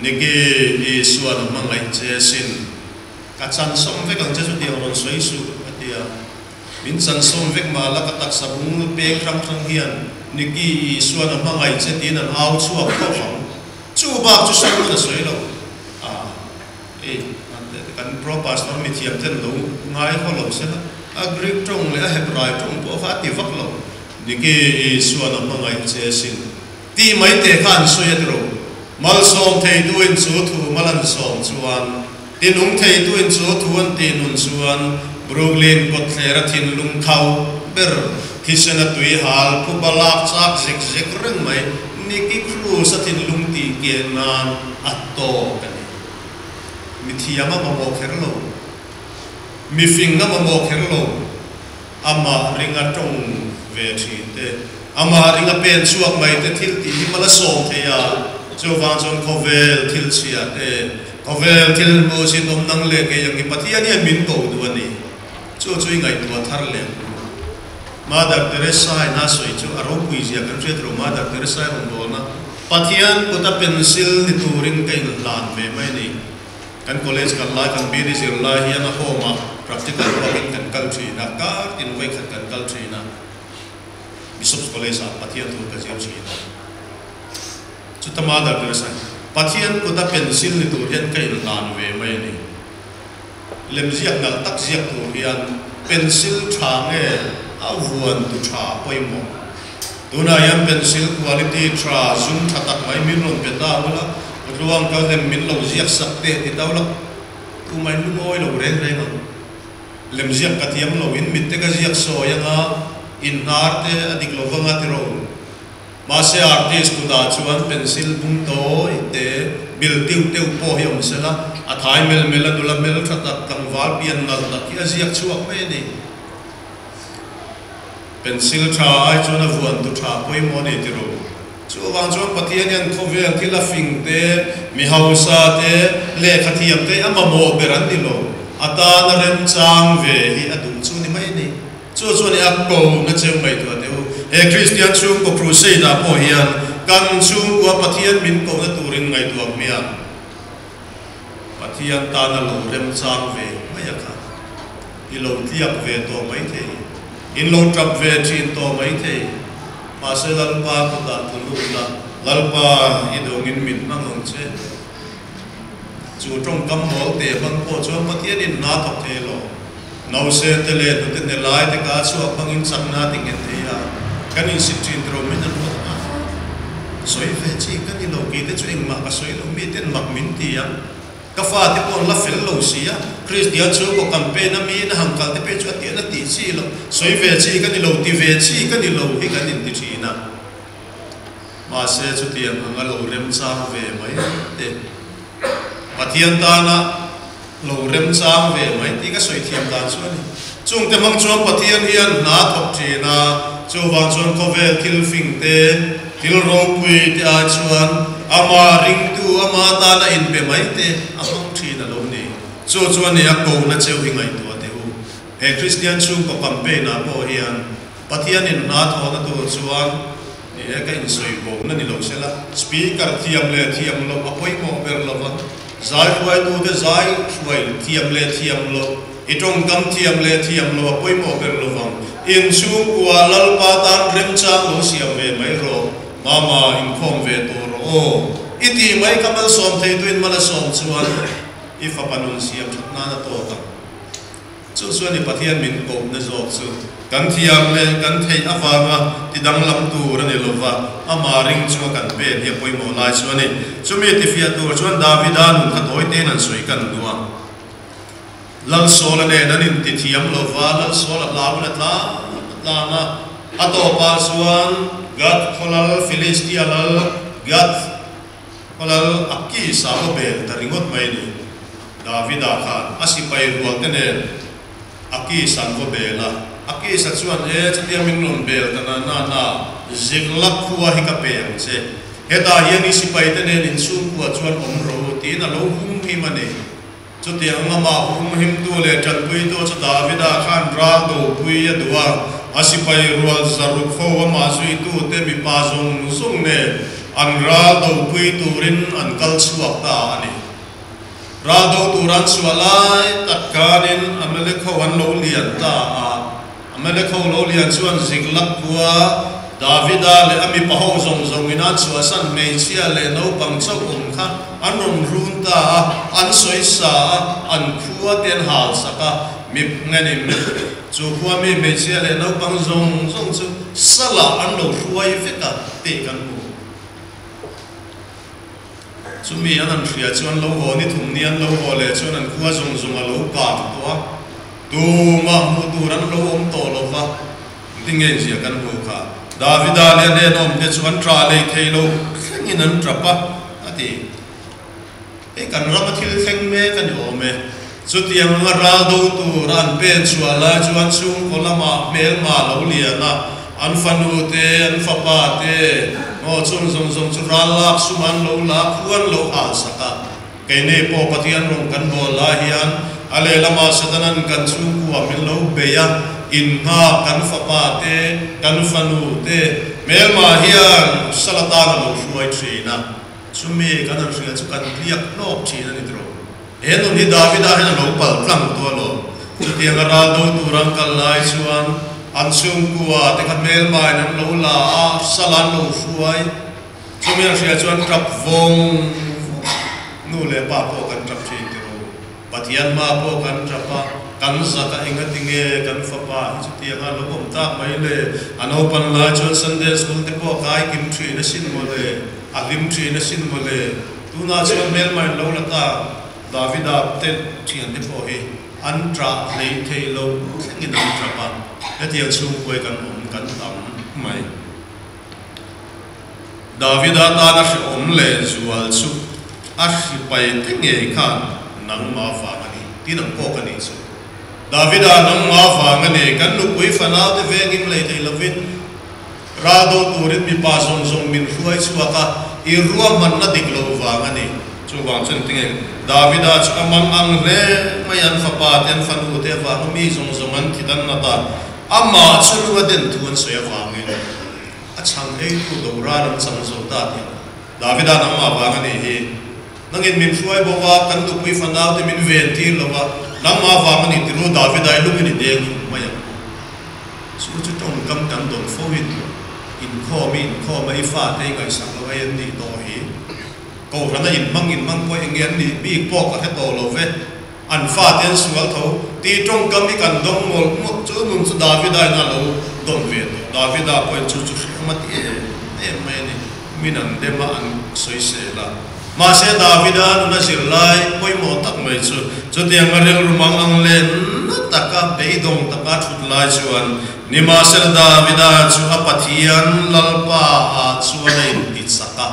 Speaker 1: Niki, Isuan a hmangaih che sin. Ka chansawm vek ang che chu tiang rawn sawi suh, a ti a. Min chansawm vek mah la ka taksa bung peng hrang hrang hian Niki, Isuan a hmangaih che tiin an au chhuak tawp ang. Chu bak chu sermon a sawi lo. A. Hei, kan pro pastor mithiam ten lo ngai haw lo se la, a Greek tawng leh a Hebrai tawng pawh kha a ti vak lo. Niki, Isuan a hmangaih che sin tih mai te kha an sawi a ti ro. Malsawm theituin chu thu mal an sawm chuan, tinung theituin chu thu an tih nun chuan Brooklyn kawtthlera thinlung khau ber thisena tui hal phuba lak chak zek zek reng mai Nicky Cruz a thinlung tih keh nan a tawk a ni. Mi thiam a mamawh kher lo, mi fing a mamawh kher lo, amah ringa tawng ve thin te, amah ringa pen chhuak mai te thil tih hi mal a sawm thei a, chuvang chuan khawvel thil chhia te, khawvel thil hmuh zin awm nang leh kei ang hi Pathian hian min ko duh a ni. Chu chu i ngaihtuah thar leh ang u. Mother Teresa in a sawi chu a ropui zia kan hriat ro Mother Teresa i rawn dawn a, Pathian kuta pencil ni turin ka inhlan ve mai a ni. Kan college kal lai, kan BD zir lai hian a home ah practical work in kan kal thin a, kar tin vawikhat kan kal thin a, Bishop's College ah Pathian thu ka zir thin a. Chuta Mother Teresa in Pathian kuta pencil ni tur hian ka inhlan ve mai a ni. Lemziak nalh tak ziak tur hian pencil tha nge a vuan tu tha pawimawh? Tunah hian pencil quality tha zum tha tak mai min rawn pe ta ula, Tluang kal lem min lo ziak sak teh ti ta ula, tumah in lungawi lo reng reng ang. Lemziak ka thiam lo, in mit te ka ziak sawi anga, in hnar te a dik lo vanga ti ro. Mahse artist kutah chuan pencil bung tawi te, bil tiu teuh pawh hi awm sela, a thai mel mel a nula hmel tha tak tlangval pian nalh tak hi a ziak chhuak mai a ni. Pencil tha ai chuan a vuan tu tha pawimawh a ni ti ro. Chuvang chuan Pathian hian khawvel thil a fing te, mi hausa te, lehkha thiam te a mamawh ber an ni lo. A tana remchang ve hi a duh chu ni mai a ni. Chu chuan i a ko na cheu ngaihtuah teh u. He Kristian chhungkaw crusade ah pawh hian kan chhungkua Pathian min kohna turin ngaihtuah hmiah. Pathian tana lo remchang ve mai a kha. I lo tliak ve tawh mai thei. In lo tap ve thin tawh mai thei. Mahse Lalpa kutah tlu lut la, Lalpa i dawngin min hmang ang che. Chu tawngkam mawl teh hmang pawh chuan Pathianin hna thawk thei lo. Nausen te leh hnute hne lai te ka chhuak hmangin chakna ti nghet thei a, kan insit thin tawh min an ruat a. Sawi ve chi ka ni lo, kei te chu engmah ka sawi lo, mi ten mak min ti a, ka fate pawh an la fel lo si a, Kristian chhungkaw campaign a miin a han kal te phei chu a tih an a tih chi lo, sawi ve chi ka ni lo, ti ve chi ka ni lo hi kan inti thin a. Mahse chutiang ang a lo remchang ve mai te. Pathian tana lo remchang ve mai tih ka sawi thiam dan chu a ni. Chungte hmang chuan Pathian hian hna thawk thin a, chuvang chuan khawvel thil fing te, thil ropui te ai chuan ama ringtu, ama tana inpe mai te a hmang thin a lo ni. Chu chu a ni a kohna cheu hi ngaihtuah teh u. He Kristian chhungkaw campaign ah pawh hian Pathianin hna thawhna tur chuan ni e ka insawi bawkna ni lo sela, Speaker thiam leh thiam loh a pawimawh ber lo va, zai hruaitute zai hruai thiam leh thiam loh, i tawngkam thiam leh thiam loh a pawimawh ber lo vang. Inchhungkua Lalpa tan remchang lo siam ve mai rawh, Mama inkhawm ve tawh rawh aw. I tih mai ka malsawm theituin mal a sawm chuan i fapa nun siam that nan a tawk ang. Chu chuan i Pathian min kohna zawk chu kan thiam leh kan theih avanga ti danglam tur a ni lo va, amah ring chunga kan pen hi a pawimawh lai chu a ni. Chumi tifiah tur chuan Davida nun kha tawi tein an sawi kan duh a. Lal Saula nen an inti thiam lo va, Lal Saula hlauin a tlan a tlan a, a tawpah chuan Gath khaw lal, Philistia lal Gath khaw lal Akis-a va bel ta ringawt mai a ni. Davida khan a sipai rual te nen Akis an va bel a, Akis-a chuan, E, chutia min rawn bel ta na na na, Ziklag khua hi ka pe ang che. Hetah hian i sipai te nen inchhungkua chuan awm rawh u, tiin a lo hum him a ni. Chutiang lamah hum himtu leh tanpuitu chu Davida khan ral dopui a duh a, a sipai rual zaruk ho amah zuitute mipa zawng zawng nen an ral dopui turin an kal chhuak ta a ni. Ral do tur an chhuah lai tak khanin Amalek ho an lo lian ta a. Amalek ho lo lian chuan Ziklag khua Davida leh a mipa ho zawng zawngin an chhuahsan hmeichhia leh naupang chauh awm kha an rawn run ta a, an sawi sa a, an khua te an hal sak a, mip ngenin chu khua mi hmeichhia leh naupang zawng zawng chu salah an lo hruai vek a tih kan hmu. Chumi an han hria chuan lo haw ni thum ni an lo haw leh chuan an khua zawng zawng a lo kang tawh a, tumah hmuh tur an lo awm tawh lo va, engtin nge inzia kan hmuh kha? Davida leh a hnenawmte chu an ṭah lei thei lo thlengin an ṭap a, a ti. Hei kan rama thil thleng mek a ni awm e. Chutiang anga ral do tur a an pen chhuah lai chuan chhungkaw lamah hmelma a lo lian a, an fanu te, an fapa te, maw chung zawng zawng chu ral lak sum an lo la a, khu an lo hal sak a. Keini pawh Pathian rawng kan bawl lai hian a lehlamah Satanan kan chhungkua min lo bei a, innghak kan fapa te, kan fanu te hmelma hian sal atan a lo hruai thin a, chumi kan han hria chu kan tliak hlawk thin a ni tawh. He nun hi Davida hian a lo pal tlang tawh alawm. Chutianga ral do tur an kal lai chuan an chhungkua te kha hmelmain an lo la a, sal an lo hruai. Chumi a hria chuan tap vawng vawng nu leh pa pawh kan tap thin tih ru. Pathian hma pawh kan tap a, kan zak a engatinge kan fapa hi chutianga a lo awm tak mai le. A naupan lai chuan Sunday school te pawh a kai kim thin asin mawle, a hlim thin asin mawle. Tunah chuan hmelma in lo la ta, Davida te thiante pawh hi an ṭah hlei thei lo thlengin an ṭap a, hetiang chhungkuai kan awm kan tam mai. Davida tana hrehawm leh zual chu a hripai te ngei khan nangmah vang a ni tiin an kawk a nih chu. Davida nangmah vang a ni, kan nupui fanaute vengin lei thei lovin, Ral do turin mipa zawng zawng min hruai chhuak a, i ruahmanna dik loh vang a ni. Chuvang chuan tinge Davida chu a mang ang hle mai, an fapa te, an fanu te avanga mi zawng zawng an thi dan nat a, amah chu lung a den thu an sawi avangin a chhang eitu do ral an chang zo ta tih Davida'n amah vang a nih hi. Nangin min hruai bawk a, kan nupui fanau te min ven tir lo va, nangmah vang a ni ti ru Davida i lungin i deng khum mai ang. Chu chu tawngkam kan dawn fo hi tur inkhawm i inkhawm a i fate i ngaihsak lo hei an nih tawh hi. Kohhrana inhmang inhmang pawh eng nge an nih bik pawh ka hre tawh lo ve. An fate an sual tho tih tawngkam hi kan dawng mawlh mawlh. Chu nun chu Davida in a lo dawn ve tawh. Davida pawhin chu chu hrehawm a ti em em mai a ni. Min an dem a, an sawisel a. Mahse Davida nuna zirlai pawimawh tak mai chu chutianga rilru mang ang leh na taka beidawng taka thut lai chuan nimahsela Davida chu a Pathian Lalpa ah chuan a inti chak a.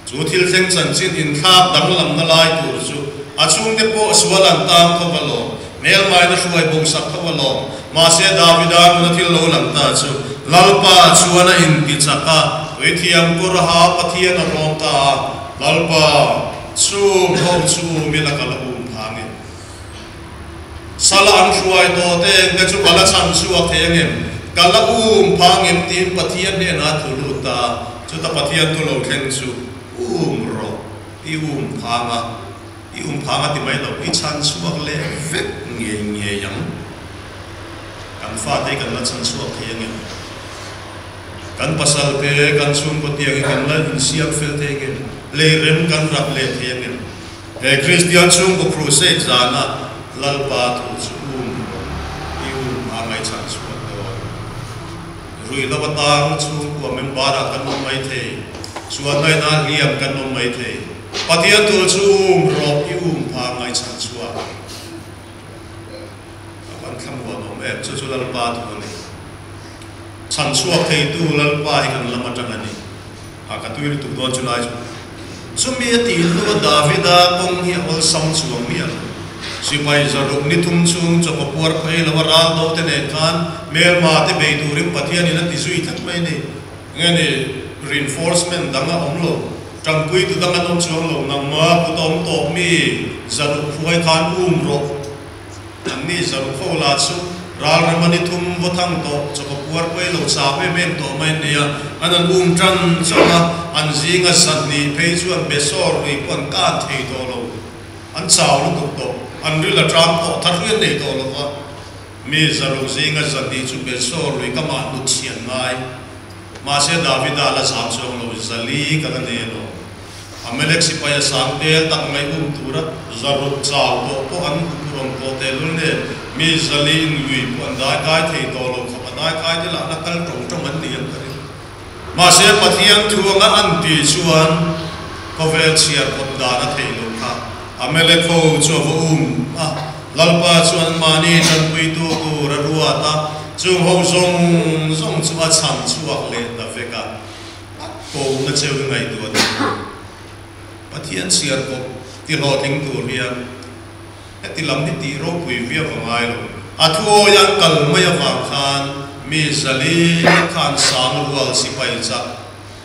Speaker 1: Chu thil thleng chanchin inthlak danglamna lai tur chu a chhungte pawh sual an tang tho alawm, hmelmaina hruai bo sak tho alawm. Mahse Davida nuna thil lo lang ta chu Lalpa chuan a inti chak a, Puithiam Kuraha Pathian a rawm ta a, Lalpa, chung ho chu mi laka la um phang em? Sala an hruai tawh te eng te chu ka la chhan chhuak thei angem? Ka la um pha angem? tiin Pathian hnenah a tlu lut ta a. Chuta Pathian thu lo thleng chu, Um rawh, i um phang a, i um phang a ti mai lo, i chhan chhuak leh vek ngei ngei ang. Kan fate hi kan la chhan chhuak thei angem? Kan pasal te, kan chhungkaw tiang hi kan la insiam fel thei angem? Lei rem kan rap leh thei angem? He Kristian chhungkaw crusade zana Lalpa thu chu um rawh i um a ngaihchhan chhuah dawn. Rui lo atang chhungkua member ah kan awm mai thei, sualnaina hliam kan awm mai thei. Pathian thu chu um rawh i um pha ngaihchhan chhuah. A van thlamuan awm em, chu chu Lalpa thu a ni. Chhan chhuak theitu Lalpa hi kan lam atang a ni. A ka tui lutuk dawn chu lai chu. Chumi a tih hnu a Davida kawng hi a awlsam chuang miah lo. Sipai zaruk ni thum chhung chawpa puar phei lo a ral do te nen khan hmelma te bei turin Pathian in a ti zui tlat mai a ni. Nge ni reinforcement dang a awm lo, tanpui tu dang an awm chuang lo, nangma kut a awm tawp mi zaruk hruai khan um rawh. Anni zaruk ho lah chu ral rama ni thum vaw thang tawh chawpa puar puai lo chau em em tawh mai an ni a, an an um tan chauh a, an zinga zahnih phei chuan besawr lui pawh an kan thei tawh lo, an chau lutuk tawh, an ril a tang tawh, thar hlui an nei tawh lo va, mi zaruk zinga zahnih chu besawr lui kamah hnut chhian ngai. Mahse Davida la zam chuang lo, zali ka la nei alawm. Amalek sipai a sang tel tak mai um tura zaruk chau tawh pawh an huphurh awm tawh tehlul nen, mi zali in lui pawh an daikai thei tawh lo khawp, a daikai te lah la kal tawng tawng an ni ang ka ring. Mahse Pathian thu anga an tih chuan khawvel chhiar kawp dan a theih loh kha. Amalek ho chu a va um a, Lalpa chuan mahni tanpuitu tur a ruat a, chung ho zawng zawng chu a chhan chhuak leh ta vek a, a kohna cheu i ngaihtuah duh lo. Pathian chhiar kawp ti hlawhtling tur hian heti lam hi tih ropui viau a ngai lo. A thuawi an kal mai avang khan mi zali khan sang rual sipai chak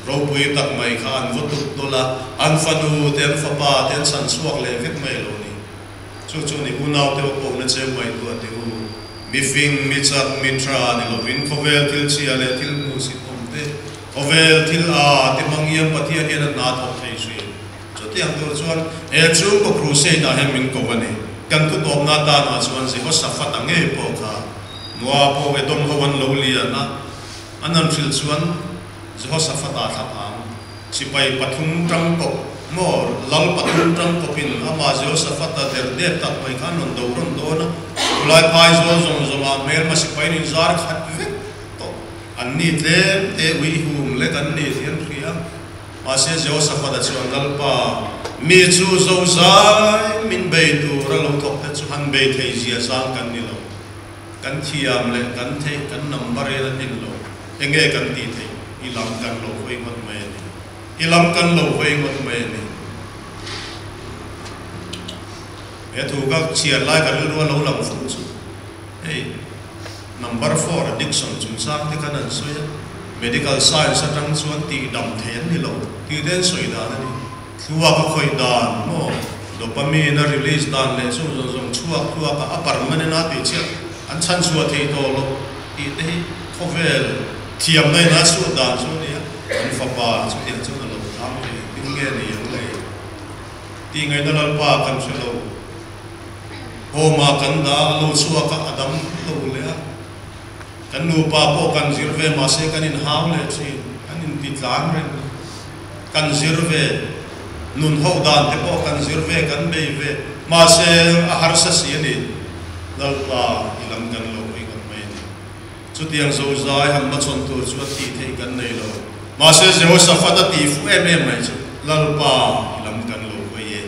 Speaker 1: ropui tak mai kha an va tuk dawlh a, an fanu te an fapa te an chhan chhuak leh vek mai lo ni. Chu chu ni unaute aw kohna cheu ngaihtuah teh u. Mi fing, mi chak, mi tha ni lovin khawvel thil chhia leh thil hmuhsit awm te, khawvel thil a te hmang hian Pathian hian a hna thawk thei hrin. Chutiang tur chuan he chhungkaw crusade ah hian min ko a ni. Kan thutawpna atan ah chuan Jehoshaphat a ngei pawh kha Moab ho Edom ho an lo lian a, an han hrilh chuan Jehoshaphat ah thla phang. Sipai pathum tang kawp maw, lal pathum tang kawpin amah Jehoshaphat-a der dep tak mai khan rawn do rawn dawn a, chulai phai zawl zawng zawngah hmelma sipai nin zar khat vek tawh. An ni tlem te ui hum lek an ni tih an hria. Mahse Jehoshaphat-a chuan Lalpa, mi chu zo zai min bei tur a lo thawk te chu han bei thei zia zang kan ni lo. Kan thiam leh kan theih kan number in a tlin lo. Enge kan tih theih? I lam kan lo hawi ngawt mai a ni. I lam kan lo hawi ngawt mai a ni. He thu ka chhiar lai ka rilru a lo lang fuh chu hei number four addiction chungchang te khan an sawi a, medical science atang chuan tih dam thei an ni lo tih te an sawi dan a ni. Thluak a khawih dan maw? Dopamine a release dan leh chung zawng zawng chhuak thluak a a permanent a tih chiah an chhan chhuah thei tawh lo tih te hi khawvel thiamna in a chhuah dan chu a ni a, an fapa chutiang chuan a lo thang ve tin nge ni ang le tih ngaihna Lalpa kan hre lo. Home ah kan dah a lo chhuak a, a dam lo leh a, kan nupa pawh kan zir ve mahse kan inhau leh thin, kan inti tlan reng a. Kan zir ve. Nun ho dan te pawh kan zir ve, kan bei ve. Mahse, a harsa si a ni. Lalpa i lam kan lo hawi ngawt mai a ni. Chutiang zozai han hmachhawn tur chu a tih theih kan nei lo. Mahse, Jehoshaphat a tih fuh em em mai chu, Lalpa i lam kan lo hawi e.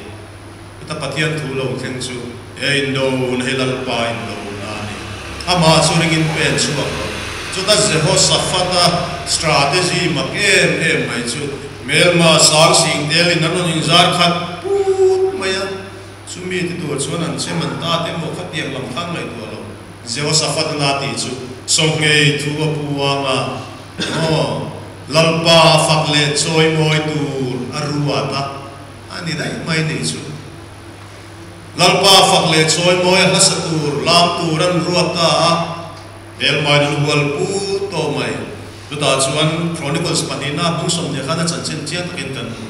Speaker 1: Heta Pathian thu lo thleng chu he indo na hi Lalpa indo na a ni. Amah chu ringin pen chhuak lo. Chuta Jehoshaphat-a strategy mak em em mai chu hmelma sang sing telin an rawn inzar khat put mai a. Chumi ti tur chuan an che man ta te maw khatiang lam khan ngaihtuah lo. Jehoshaphat-a na tih chu sawmngei thu a pu ang a, Aw, Lalpa fak leh chawimawi tur a ruat a. A ni daih mai nih chu. Lalpa fak leh chawimawi a hlasa tur lam tur an ruat ta a, hmelmain an hual put tawh mai. Chutah chuan Chronicles pahnihna bung 20 khan a chanchin chiang takin kan hmu.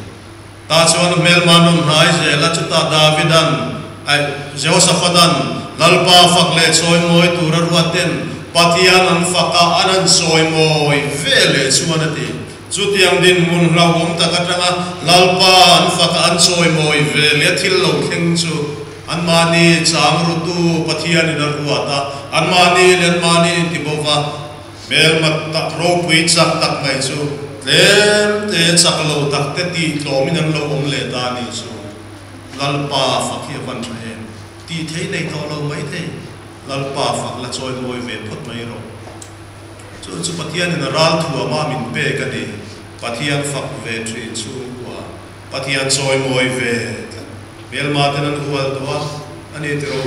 Speaker 1: Tah chuan hmelma nun hnai zel a, chutah Davidan, aih, Jehoshaphat-an Lalpa fak leh chawimawi tur a ruat ten Pathian an fak a, an han chawimawi ve leh chuan a ti. Chutiang dinhmun hlauhawm tak atanga Lalpa an fak a an chawimawi ve leh thil lo thleng chu anmahni chang rutu Pathianin a ruat a, anmahni leh anmahni inti bawk a, hmelma tak ropui chak tak mai chu tlem te chak lo tak te tih tlawmin an lo awm leh ta a nih chu. Lalpa fak hi a van tha em? Tih thei nei tawh lo mai thei. Lalpa fak la chawimawi ve phawt mai rawh. Chu chu Pathianin a ral thuama min pek a ni. Pathian fak ve thin chhungkua, Pathian chawimawi ve tlat. Hmelma ten an hual tawh a, a ni tiro.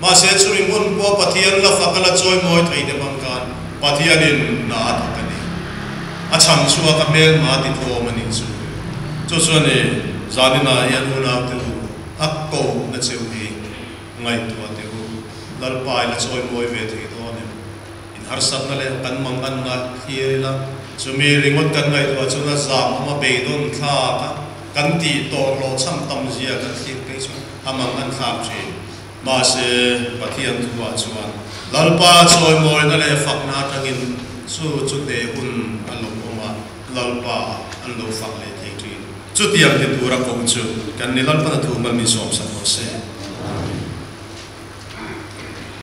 Speaker 1: Mahse chumi hmun pawh Pathian la fak a la chawimawi thei te hmang khan Pathianin hna a thawk a ni. A chhan chhuak a hmelma ti tlawm a nih chu. Chu chu a ni, zaninah hian unaute u a ko na cheu hi ngaihtuah teh u. Lalpa i la chawimawi ve thei dawn em? Inharsatna leh kan manganna thlir ila, chumi ringawt kan ngaihtuah chuan a zam awm a beidawn thlak a, kan tih tawh hlawhchham tam zia kan thlir phei chuan a mangan thlak thin. Mahse, Pathian thuah chuan Lalpa chawimawina leh fakna atangin chu chu hneh hun a lo awm a, Lalpa an lo fak leh thei thin. Chutiang ti tura kawng chu kan ni Lalpana thu mal min sawmsak rawh se.